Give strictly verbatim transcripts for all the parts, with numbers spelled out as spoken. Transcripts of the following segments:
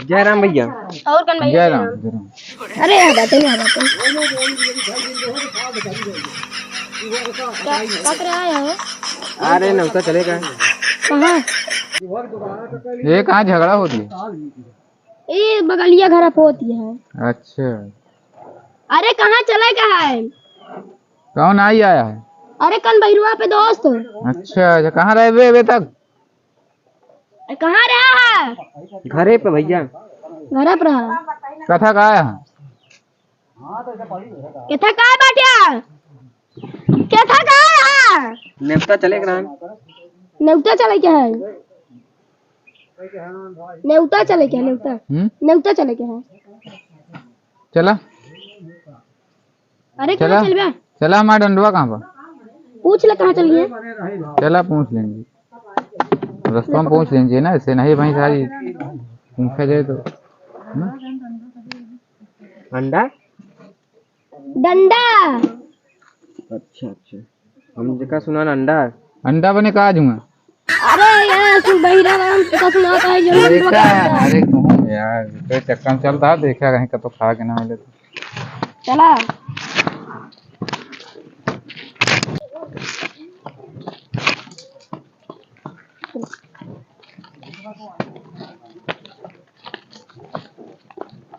जय राम भैया। और कौन भैया? जय राम, जय राम। अरे, यहाँ बातें, यहाँ बातें। क्या, क्या कर रहा है? अरे, नौका चलेगा। कहाँ? ये कहाँ झगड़ा होती है? ए, बगलिया घर पे होती है। अच्छा। अरे, कहाँ चले का है? कौन आई आया है? अरे, कन बहिरुआ पे दोस्त। अच्छा, अच्छा, कहाँ रहे बे, बे तक? ए, कहाँ रहा है? घरे पे भैया। घरे पे रहा। कथा का आया है? केथा का बाटिया? केथा का है? नेवता चले के रहन। नेवता चले के है? नेवता चले के है, नेवता। हम्म? नेवता चले के है। चला। अरे, कहाँ चला। चलबे? चला, हमार डंडवा कहाँ बा? पूछ ले, कहाँ चल गया? चला, पूछ लेंगे। रस्ता में पूछ लेंगे ना, ऐसे नहीं भाई सारी पूछा जाए तो, ना? अंडा? डंडा। अच्छा, अच्छा। हम जेका सुनान अंडा। अंडा बने का जुआ? अरे यार, तू बहिरा राम से का सुनाता है, जो देखा, अरे घूम यार, कोई चक्कर में चलता है, देखा कहीं का तो खा के ना मिले तो। चला।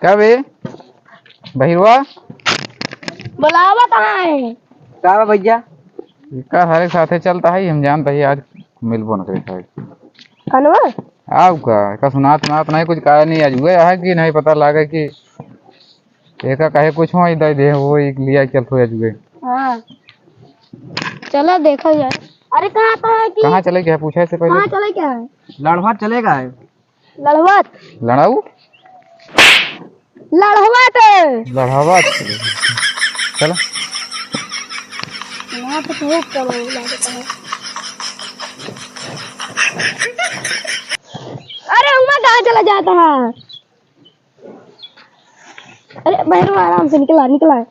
का बे? बहिरवा? बोलावा कहाँ है? का बा भैया? का हरे साथे चलता है, हम जानता है आज मिलबो न करे साहब। कनवा? आउ का, का सुनात सुनात नहीं कुछ, का नहीं आज हुआ है कि नहीं पता लागे कि एका काहे कुछ हो दे दे, वो एक लिया चल हो आज हुए। हाँ। चला देखा जाए। अरे कहाँ तो है कि कहाँ चले क्या पूछा इससे पहले? कहाँ चले क्या है? लड़वा चलेगा है। लड़वत। लड़ाऊ? लड़वत। लड़वत। चला। यहाँ पे तो कम है, यहाँ पे तो है। अरे, उमा कहाँ चला जाता है? अरे, भैरव आराम से निकला, निकला।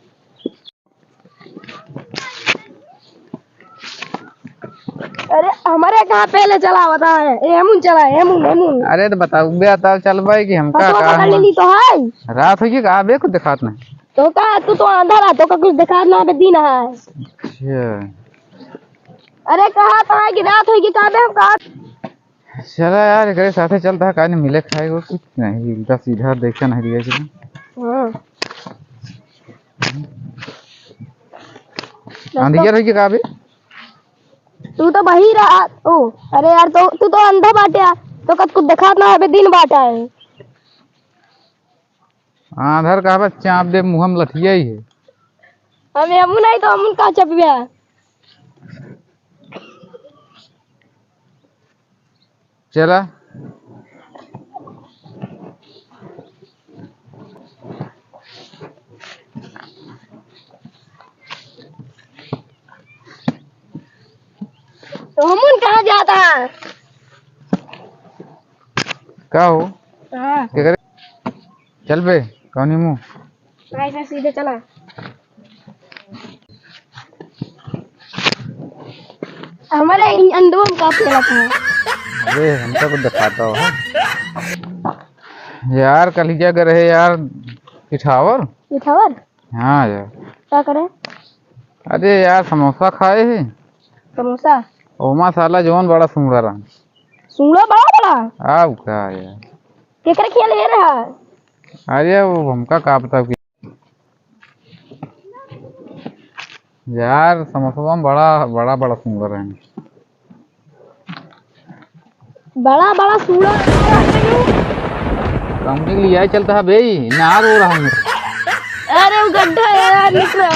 अरे, हमारे कहाँ पहले चला होता है? ए, एमुन चला, एमुन, एमुन। अरे, तो बताओ, बे, बताओ, चल भाई कि हमका हथवा का पकड़ हम लेली तो है। रात होई कि का, बे, कुछ दिखात नहीं। तो का, तू तो अंधा रहा, तो का कुछ दिखात ना, बे, दिन है। अच्छा। अरे, कहा तो है कि रात होई कि का, बे, हम कहा चला यार, एकरे साथे चलता है, काहे नहीं मिले खाए को कुछ नहीं, उल्टा सीधा देखा नहीं दिया कि हाँ। आंधिया रही के का बे? तू तो वही रहा। ओ, अरे यार, तो तू तो अंधा बाटे यार, तो कत कुछ देखात ना है बे, दिन बाटा है। आंधर का बच्चा आप दे मुँह में लठिया ही है। हम एमुन नहीं तो अमुन का चपबे। चला। तो हमन कहाँ जाता है? का हो? हाँ। के करे? चल बे, कौनी मुँह? नहीं, नहीं, सीधे चला। हमारे इन अंडों में काफी लगा है। अरे, हमका कुछ दिखाता हो। यार, कलिजा के रहे यार, पिठावर। पिठावर? हाँ यार। का करे? अरे यार, समोसा खाए ही। समोसा? ओमा साला जौन बड़ा सूंड़ा रहा। सूंड़ा बड़ा बड़ा? आउ का यार। केकरे खिया ले रहा? अरे वो हमका का पता कि यार, समोसवा में बड़ा, बड़ा, बड़ा सूंड़ा रहे। बड़ा, बड़ा सूंड़ा। कमटी के लिए चलता है बे, ना रो रहा हूँ। अरे, वो गड्ढा है यार, निकला।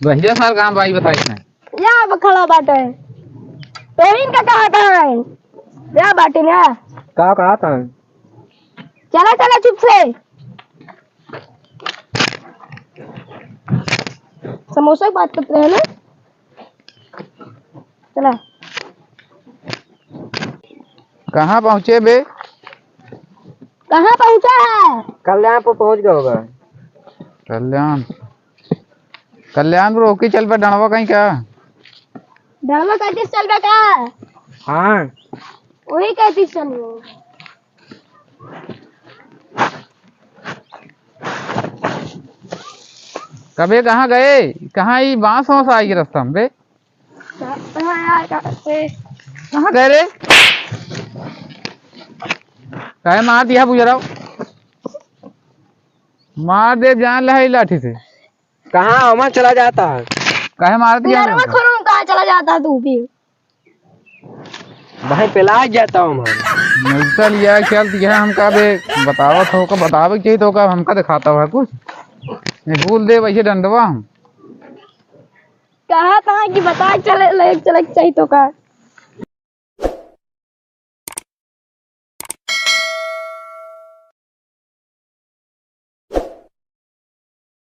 भैया सार कहाँ भाई बताइस नहीं? या अब खड़ा बाटे। तो इनका कहा था? या बाटे ना। का कहा था? चला, चला चुप से। समोसा की बात करते हैं ना। चला। कहाँ पहुँचे बे? कहाँ पहुँचा है? कल्याण पर पहुँच गया होगा। कल्याण, कल्याण पर होके चल पे डंडवा कहीं का? चलबा कहती चलबा का? हाँ। वही कहती चलबो। कबे कहाँ गए? कहाँ ई बांस वांस आई रस्ता में बे? कहाँ यार, कहाँ से? कहाँ गए रे? काहे मार दिया बुजराव? मार दे जान ले है लाठी से। कहाँ हमार चला जाता है? काहे मार दिया नरवा हमको? खोरो में कहाँ चला जाता है तू भी? भाई पेला जाता हूँ हम। नौकर लिया क्या दिया हमका बे? बतावत हो का, बतावे के चाहिए तो का हमका दिखाता हुआ कुछ? नहीं बोल दे वैसे डंडवा हम। कहा था कि बता चले, ले चले के चाहिए तो का?